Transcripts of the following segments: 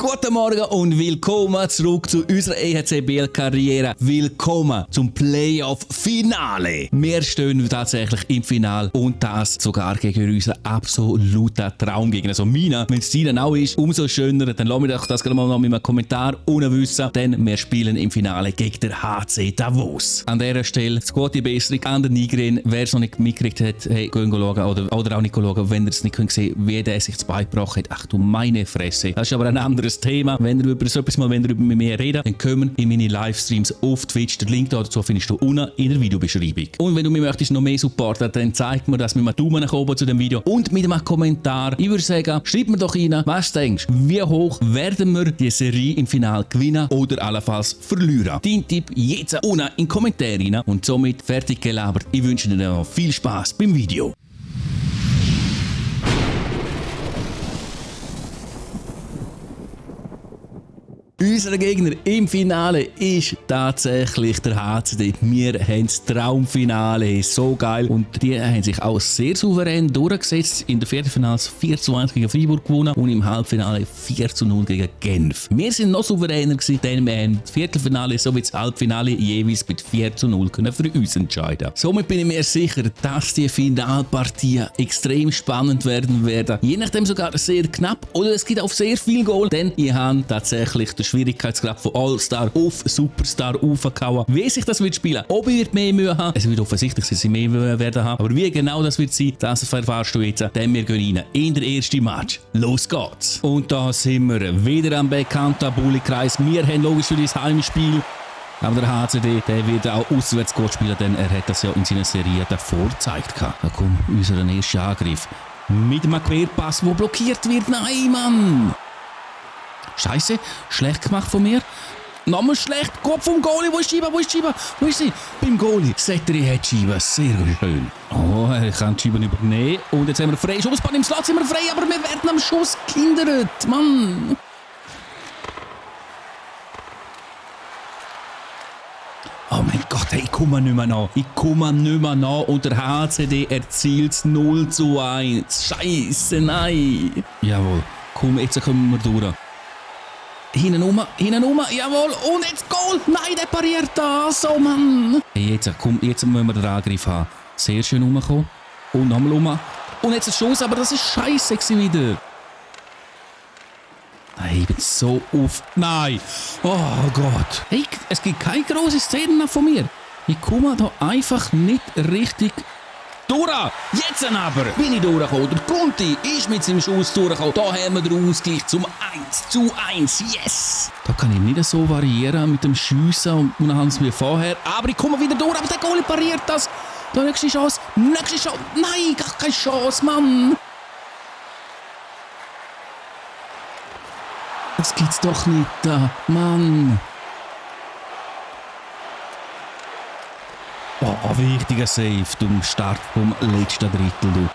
Guten Morgen und willkommen zurück zu unserer EHCBL-Karriere. Willkommen zum Playoff-Finale. Wir stehen tatsächlich im Finale und das sogar gegen unseren absoluten Traumgegner. Also meiner, wenn es deiner auch ist, umso schöner. Dann lassen wir doch das gerne mal noch mit einem Kommentar unten wissen, denn wir spielen im Finale gegen den HC Davos. An dieser Stelle das gute Besserung an den Nigrin. Wer es noch nicht mitgekriegt hat, hey, gehen schauen oder auch nicht schauen, wenn ihr es nicht sehen könnt, wie der sich das Bein gebrochen hat. Ach du meine Fresse. Das ist aber ein anderes Thema. Wenn ihr über so etwas mal über mich reden, dann kommen in meine Livestreams auf Twitch. Den Link dazu findest du unten in der Videobeschreibung. Und wenn du mich möchtest noch mehr supporten, dann zeig mir das mit einem Daumen nach oben zu dem Video und mit einem Kommentar. Ich würde sagen, schreib mir doch rein, was du denkst, wie hoch werden wir die Serie im Finale gewinnen oder allenfalls verlieren. Dein Tipp jetzt unten in die Kommentare rein und somit fertig gelabert. Ich wünsche dir noch viel Spaß beim Video. Unser Gegner im Finale ist tatsächlich der HCD. Wir haben das Traumfinale, so geil. Und die haben sich auch sehr souverän durchgesetzt. In der Viertelfinale 4:1 gegen Freiburg gewonnen und im Halbfinale 4:0 gegen Genf. Wir sind noch souveräner gewesen, denn wir haben das Viertelfinale sowie das Halbfinale jeweils mit 4:0 können für uns entscheiden. Somit bin ich mir sicher, dass die Finalpartien extrem spannend werden. Je nachdem sogar sehr knapp oder es gibt auch sehr viel Goal, denn ich habe tatsächlich den Schwierigkeitsgrad von All-Star auf Superstar aufgehauen. Wie sich das wird spielen, ob ich mehr Mühe habe, es wird offensichtlich, dass ich mehr Mühe werden haben, aber wie genau das wird sein, das erfährst du jetzt, denn wir gehen rein in den ersten Match. Los geht's! Und da sind wir wieder am bekannten Bulli-Kreis. Wir haben logisch für das Heimspiel. Aber der HCD, der wird auch auswärts gut spielen, denn er hat das ja in seiner Serie davor gezeigt. Da kommt unser erster Angriff. Mit einem Querpass, der blockiert wird. Nein, Mann! Scheiße, schlecht gemacht von mir. Nochmal schlecht, Kopf vom Goalie, wo ist die Scheibe, wo ist die Scheibe, wo ist sie? Beim Goalie, Setteri hat die Scheibe, sehr schön. Oh, er kann die Scheibe übernehmen und jetzt haben wir frei, Schussbahn im Slot sind wir frei, aber wir werden am Schuss gehindert, Mann. Oh mein Gott, hey, ich komme nicht mehr nach, und der HCD erzielt 0:1. Scheiße, nein. Jawohl, komm, jetzt kommen wir durch. Hinten rum, jawohl, und jetzt Goal! Nein, der pariert das, oh Mann! Hey, jetzt müssen wir den Angriff haben. Sehr schön rumgekommen. Und nochmal rum. Und jetzt ein Schuss, aber das ist scheiße wieder. Nein, ich bin so auf... Nein! Oh Gott! Hey, es gibt keine grosse Szene von mir. Ich komme da einfach nicht richtig... durch! Jetzt aber bin ich durchgekommen. Der Conti ist mit seinem Schuss durchgekommen. Da haben wir den Ausgleich zum 1:1. Yes! Da kann ich nicht so variieren mit dem Schiessen und Hans wie vorher. Aber ich komme wieder durch. Aber der Goalie pariert das. Da nächste Chance. Nächste Chance. Nein, gar keine Chance, Mann. Das gibt's doch nicht, Mann. Oh, wichtiger Save zum Start vom letzten Drittel. Du.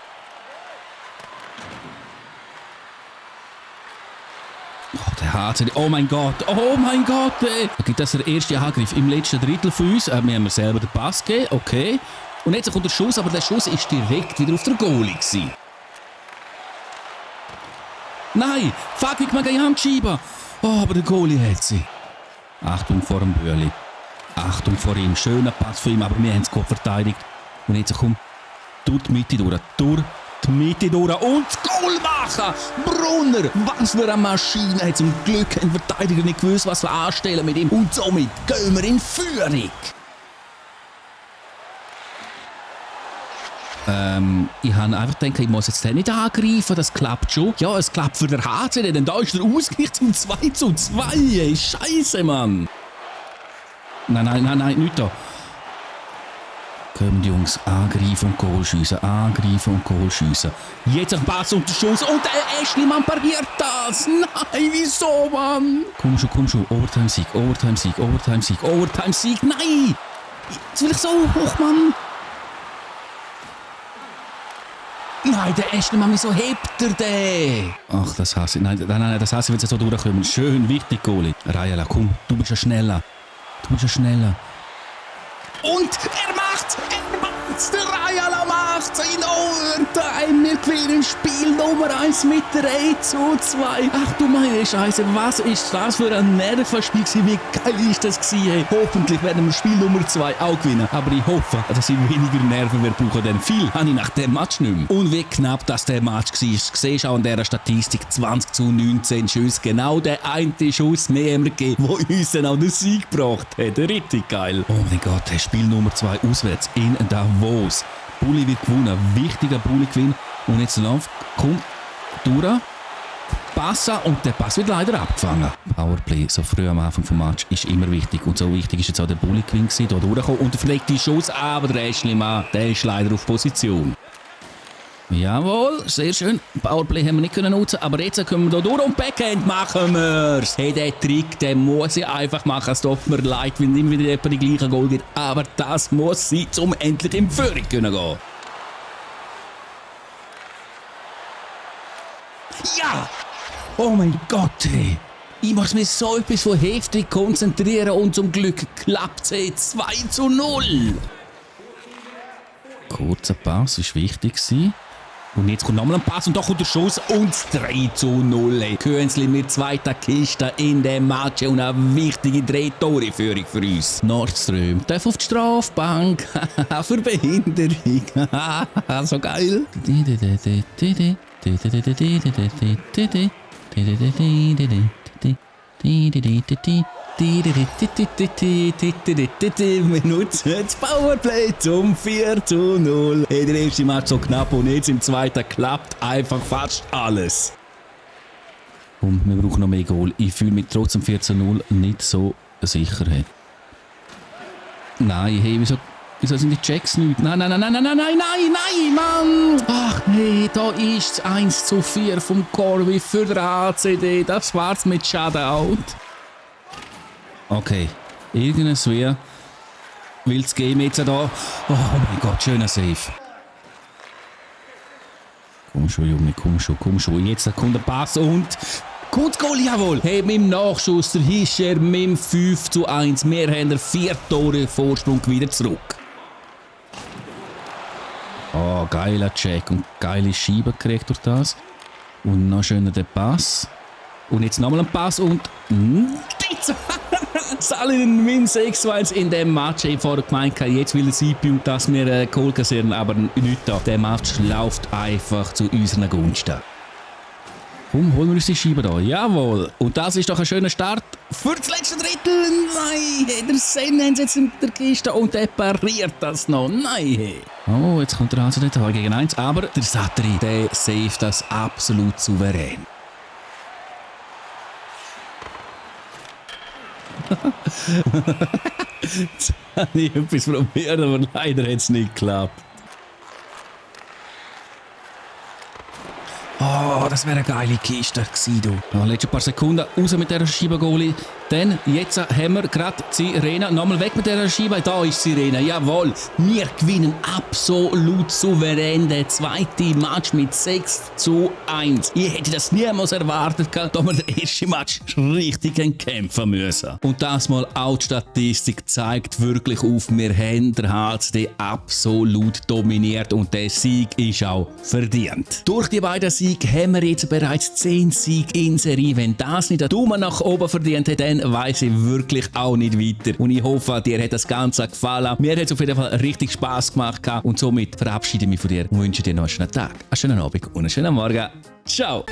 Oh, der HCD. Oh mein Gott, ey. Da gibt das der erste Angriff im letzten Drittel von uns. Wir haben selber den Pass gegeben, okay. Und jetzt kommt der Schuss, aber der Schuss ist direkt wieder auf der Goalie gewesen. Nein, fuck, ich mag keine Handscheibe. Oh, aber der Goalie hat sie. Achtung vor dem Böhrli. Achtung vor ihm, schöner Pass von ihm, aber wir haben es gut verteidigt. Und jetzt kommt durch die Mitte durch und das Goal machen! Brunner, was für eine Maschine! Hat zum Glück ein Verteidiger nicht gewusst, was wir anstellen mit ihm. Und somit gehen wir in Führung. Ich habe einfach gedacht, ich muss jetzt den nicht angreifen, das klappt schon. Ja, es klappt für den HCD, denn da ist der Ausgleich zum 2:2. Ey, Scheiße, Mann! Nein, nicht da. Kommen die Jungs, angreifen und Goal schiessen. Jetzt ein Pass und der Schuss und der Eschlimann pariert das. Nein, wieso, Mann? Komm schon. Overtime-Sieg. Nein! Jetzt will ich so hoch, Mann. Nein, der Eschlimann, wieso hebt er den? Ach, das hasse ich. Nein, das hasse ich, wenn sie so durchkommen. Schön, wichtig, Goalie. Rajala, komm, du bist ja schneller. Und er macht's! Der Rajala macht macht's in Overtime. Wir gewinnen Spiel Nummer 1 mit 3:2. Ach du meine Scheiße, was ist das für ein Nervenspiel gewesen? Wie geil ist das gewesen? Hey? Hoffentlich werden wir Spiel Nummer 2 auch gewinnen. Aber ich hoffe, dass ich weniger Nerven werde brauchen, denn viel habe ich nach dem Match nicht mehr. Und wie knapp das der Match war, siehst du auch an dieser Statistik 20:19 Schüsse. Genau der eine Schuss mehr haben wir gegeben, der uns dann auch den Sieg gebracht hat. Richtig geil. Oh mein Gott, Spiel Nummer 2 auswärts in Davos. Bulli wird gewonnen, wichtiger Bulli-Gewinn. Und jetzt kommt Dura, Passa und der Pass wird leider abgefangen. Powerplay so früh am Anfang des Match ist immer wichtig. Und so wichtig ist jetzt auch der Bulli-Gewinn gewesen, hier durchgekommen und verlegt die Schuss, aber der Eschlimann, der ist leider auf Position. Jawohl, sehr schön. Powerplay haben wir nicht nutzen, aber jetzt können wir hier durch und Backhand machen wir's. Hey, der Trick, den muss ich einfach machen. Es tut mir leid, wenn immer wieder jemand die gleichen Goal gibt, aber das muss sein, um endlich in Führung zu gehen. Ja! Oh mein Gott, hey. Ich muss mich so etwas von heftig konzentrieren und zum Glück klappt es 2:0. Kurzer Pass war wichtig. Und jetzt kommt nochmal ein Pass und da kommt der Schuss und das 3:0. Könzli mit zweiter Kiste in dem Match und eine wichtige Drehtoreführung für uns. Nordström darf auf die Strafbank. Für Behinderung. So geil. Wir nutzen das Powerplay zum 4:0. Hey, der erste Match so knapp und jetzt im zweiten klappt einfach fast alles. Und wir brauchen noch mehr Goal. Ich fühle mich trotzdem 4:0 nicht so sicher. Hey. Nein, hey, wieso sind die Checks nicht? Nein, Mann! Ach nee, da ist es 1:4 vom Corby für den ACD. Das war's mit Shutout. Okay, irgendwas will das Game jetzt da. Oh mein Gott, schöner Save. Komm schon, Junge, komm schon. Jetzt kommt der Pass und kommt das Goal, jawohl. Hey, mit dem Nachschuss, der Hischer mit dem 5:1. Wir haben 4 Tore Vorsprung wieder zurück. Oh, geiler Check und geile Scheibe gekriegt durch das. Und noch schöner der Pass. Und jetzt nochmal ein Pass und Salinen mit 6:1 in dem Match. Ich vorher gemeint, jetzt will er sein, dass wir Goal kassieren, aber nicht da. Der Match läuft einfach zu unseren Gunsten. Komm, holen wir uns die Scheibe da. Jawohl. Und das ist doch ein schöner Start für das letzte Drittel. Nein, der Sen hat jetzt in der Kiste und der pariert das noch. Nein. Oh, jetzt kommt der HCD 2-1. Aber der Satri, der saved das absolut souverän. Jetzt habe ich etwas probiert, aber leider hat es nicht geklappt. Oh, das wäre eine geile Kiste gewesen. Letzte paar Sekunden raus mit dieser Scheibe-Goalie. Denn jetzt haben wir gerade die Sirene. Nochmal weg mit dieser Scheibe. Da ist die Sirene. Jawohl. Wir gewinnen absolut souverän den zweiten Match mit 6:1. Ich hätte das niemals erwartet, da wir den ersten Match richtig kämpfen müssen. Und das mal auch die Statistik zeigt wirklich auf, wir haben den HCD absolut dominiert und der Sieg ist auch verdient. Durch die beiden Siege haben wir jetzt bereits 10 Siege in Serie. Wenn das nicht einen Daumen nach oben verdient hat, dann weiss ich wirklich auch nicht weiter. Und ich hoffe, dir hat das Ganze gefallen. Mir hat es auf jeden Fall richtig Spass gemacht und somit verabschiede ich mich von dir und wünsche dir noch einen schönen Tag, einen schönen Abend und einen schönen Morgen. Ciao!